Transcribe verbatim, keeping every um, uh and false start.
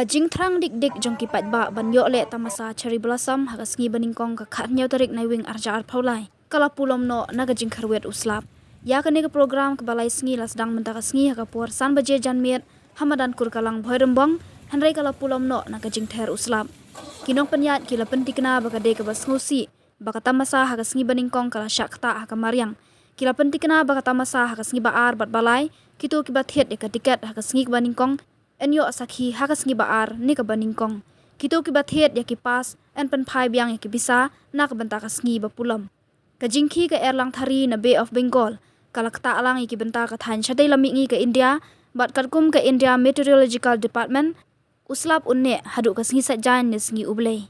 Ka jingthrang dik dik jong ki paidbah ban ïoh leh tamasa Cherry Blossom ha ka sngi ba nyngkong ka khathynñiew tarik Naiwieng arhajar arphew lai ka la pulom noh na ka jingkyrwit u slap. Ïa kane ka program kaba lai sngi la sdang mynta ka sngi ha ka por san baje janmiet ha madan Kurkalang Bhoirymbong, hynrei ka la pulom noh na ka jingther u slap. Ki nongpynïaid ki la pyntikna ba ka dei kaba sngewsih ba ka tamasa ha ka sngi ba nyngkong ka la shah ktah ha ka mariang. Ki la pyntikna ba ka tamasa ha ka sngi ba ar bad ba lai, kito kiba thied ïa ka tiket ha ka sngi ba nyngkong yn ïoh sakhi ha ka sngi ba ar ne ka ba nyngkong. Kito kiba thied ïa ki pass yn pynphai biang ïa ki pisa na ka bynta ka sngi ba pulom. Ka jingkhie ka Erlangthari na Bay of Bengal ka la ktah lang ïa ki bynta ka thaiñ shatei lam mihngi ka India, bad katkum ka India Meteorological Department, u slap un neh haduh ka sngi Saitjaiñ ne sngi U Blei.